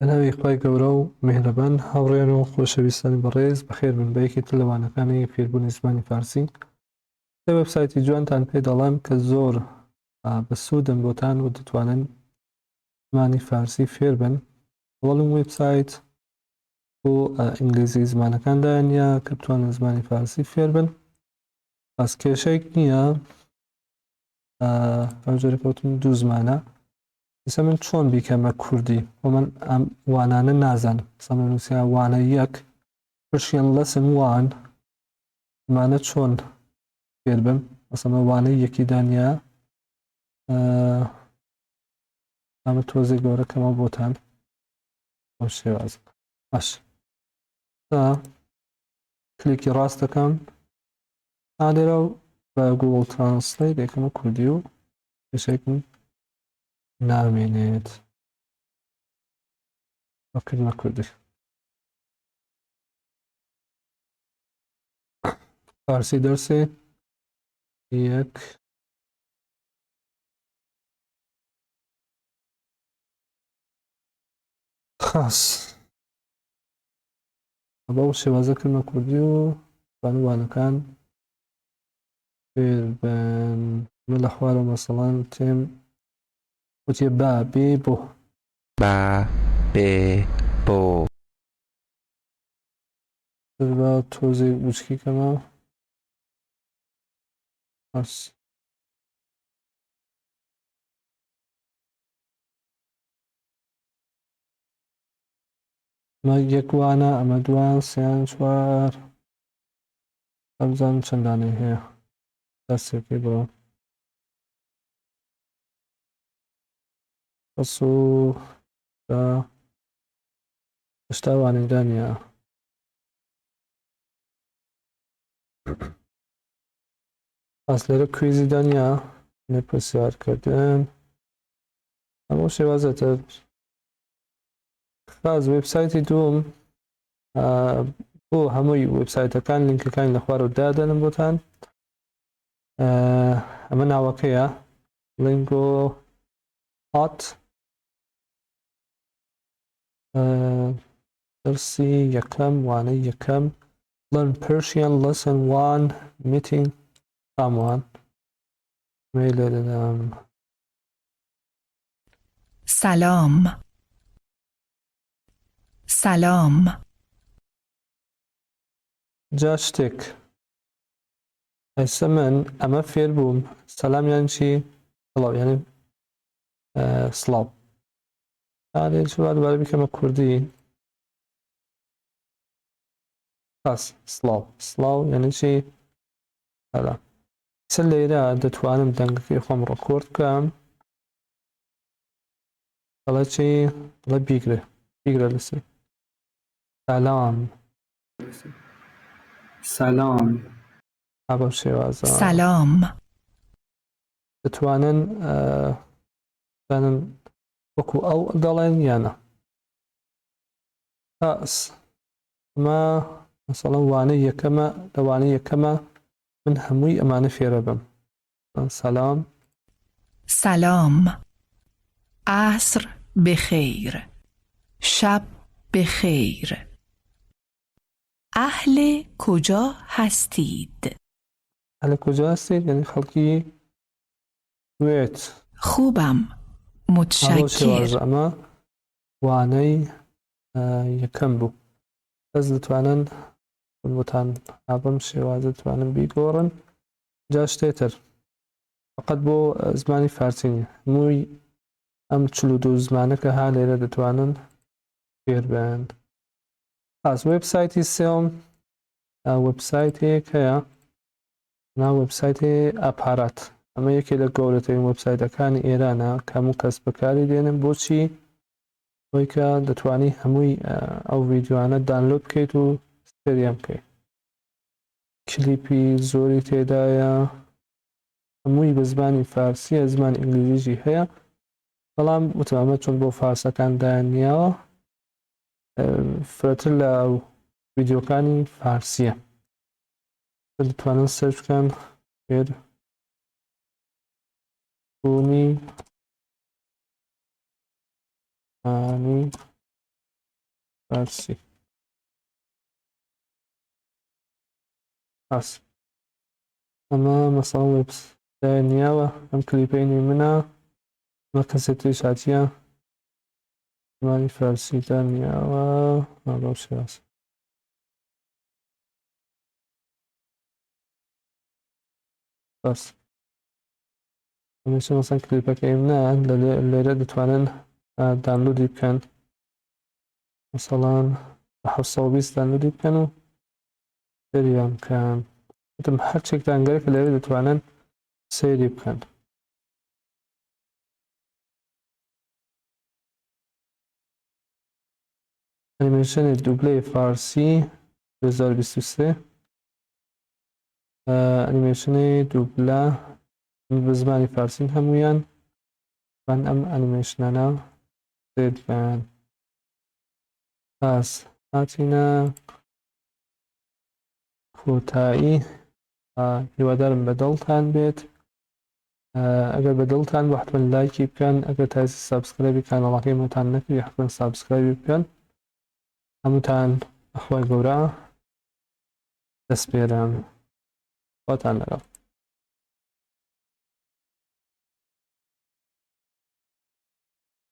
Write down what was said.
بەناوی خوای گەورە و میهرەبان هاوڕێیان و خۆشەویستانی بەڕێز بەخێربن بە یەکێک تر لە وانەکانی فێربوونی زمانی فارسی. سێ وێبسایتی جوانتان پێ دەڵێم کە زۆر بەسوودن بۆتان و دەتوانن زمانی فارسی فێربن. ئەوەڵین وێبسایت بۆ ئینگلیزی زمانەکان دایانە کە بتوانن زمانی فارسی فێربن. بەس کێشەیەک نییە ئەو جۆرە کەوتم دوو زمانە. ئێستا من چۆن بیکەمە کوردی بۆ من ئەم وانانە نازانم. ئێستا من نووسیا وانە یەک Persian lesson one ئەمانە چۆن فێر بم؟ مەسەڵەن وانەی یەکی دانیا ئەمە تۆزێک گەورە کەمەوە بۆتان ئەو شێواز باش تا کلێکی ڕاست دەکەم لێرە بە Google Translate دەکەمە کوردی و کێشێکم نامێنێت بەکردمە کوردی فارسی دەرسێ یەک خاص بەو شێوازە کردمە کوردی و وانەکان فێر بن. من لە خوارەوە مەسەڵەن تێم وتێ با بێ بۆ. با بێ بۆ. با تۆزێک وچکی کەمە. بەس. ئەمە یەک وانە، ئەمە دوان، سیان، چوار. ئەمزانم چەند دانەی هەیە. دەستێکی بڕۆ. بەس و دا هێشتا وانەی دانیە. ئاس لێرە کویزی دانیا نە پرسیارکردن هەموو شێوازەتە. خاز وێبسایتی دووم بۆ هەمووی وێبسایتەکان لینکەکانی لە خوارەوە دادەنم بۆتان. ئەمە ناوەکەیە لینگۆ هات. دەرسی یەکەم وانەی یەکەم Learn Persian Lesson 1 Meeting Someone مەی لێ دەدەم. سلام سلام. جا شتێک ئێستا من ئەمە فێر بووم. سەلام یان چی؟ سڵاو یعنی سڵاو. ئارێ چوار دووبارە بیکەمە کوردی. پاس سڵاو سڵاو یعنی چی؟ سەلام. ئێستا لێرە دەتوانم دەنگەکەی خۆم ڕکۆرد بکەم. دەڵێ چی؟ دەڵێ بیگرە بیگرە لەسەر سەلام. سلام. بەم شێوازە. سلام. دەتوانن دەتوانن وەکو ئەو دەڵێن یانە. پاس ئەمە مەسەڵەن وانەی یەکەمە، لە وانەی یەکەمە من هەمووی ئەمانە فێرە بم. سلام. سلام. عصر بخیر. شب بخیر. اهل کجا هستید؟ اهل کجا هستید یعنی خەڵکی کوێت. خوبم. متشکر. ئەمە وانەی یەکەم بوو. بەس دەتوانن بۆتان بەم شێوازە دەتوانن بیگۆڕن. جا شتێتر فقط بۆ زمانی فارسی نییە، هەمووی ئەم 42 زمانە کە ها لێرە دەتوانن فێر بن. پاس وێبسایتی سێم وێبسایتێک هەیە ناو وێبسایتی ئاپارات. ئەمە یەکێ لە گەورەترین وێبسایتەکانی ئێرانە کە هەموو کەس بەکاری دێنن. بۆچی؟ بۆی کە دەتوانی هەمووی ئەو ڤیدیۆانە دانلۆد بکەیت و سەریان بکەیت. کلیپی زۆری تێدایە، هەمووی بە زمانی فارسیە، زمانی ئینگلیزیشی هەیە، بەڵام وتم ئەمە چۆن بۆ فارسەکان دایاننیاوە فرەتر لە ڤیدیۆکانی فارسیە. دەتوانن سێرچ بکەن فێر بوونی زمانی. فارسی پاس ئەمە مەسەڵ وێبس نیاوە ئەم کلیپەی منە ئەمە کەسێ تریش هاتیە زمانی فارسی دانیاوە بەو شێواز. بەس هەمیشە مەسەن کلیپەکەی منە لێرە دەتوانن دانلودی بکەن مەسەڵان بە 720 دانلودی بکەن و سەریان بکەن. وتم هەرچێکتان گەرەکە لێرە دەتوانن سەیری بکەن. ئەنیمەیشنی دوبلەی فارسی 2023، ئەنیمەیشنی دوبلە بە زمانی فارسین هەمویان. من ئەم ئەنیمەیشنانە سەیر بکەن. پاس هاتینە کۆتایی، هیوادارم بە دڵتان بێت. ئەگەر بە دڵتان بوو حتمما لایکی بکەن، ئەگەر تا ئێستا subscribe ی کاناڵەکەی مەتان نەکردی حتمما subscribe ی بکەن. هەمووتان بەخوای گەورە دەسپێرم، خواتان لەگەڵ.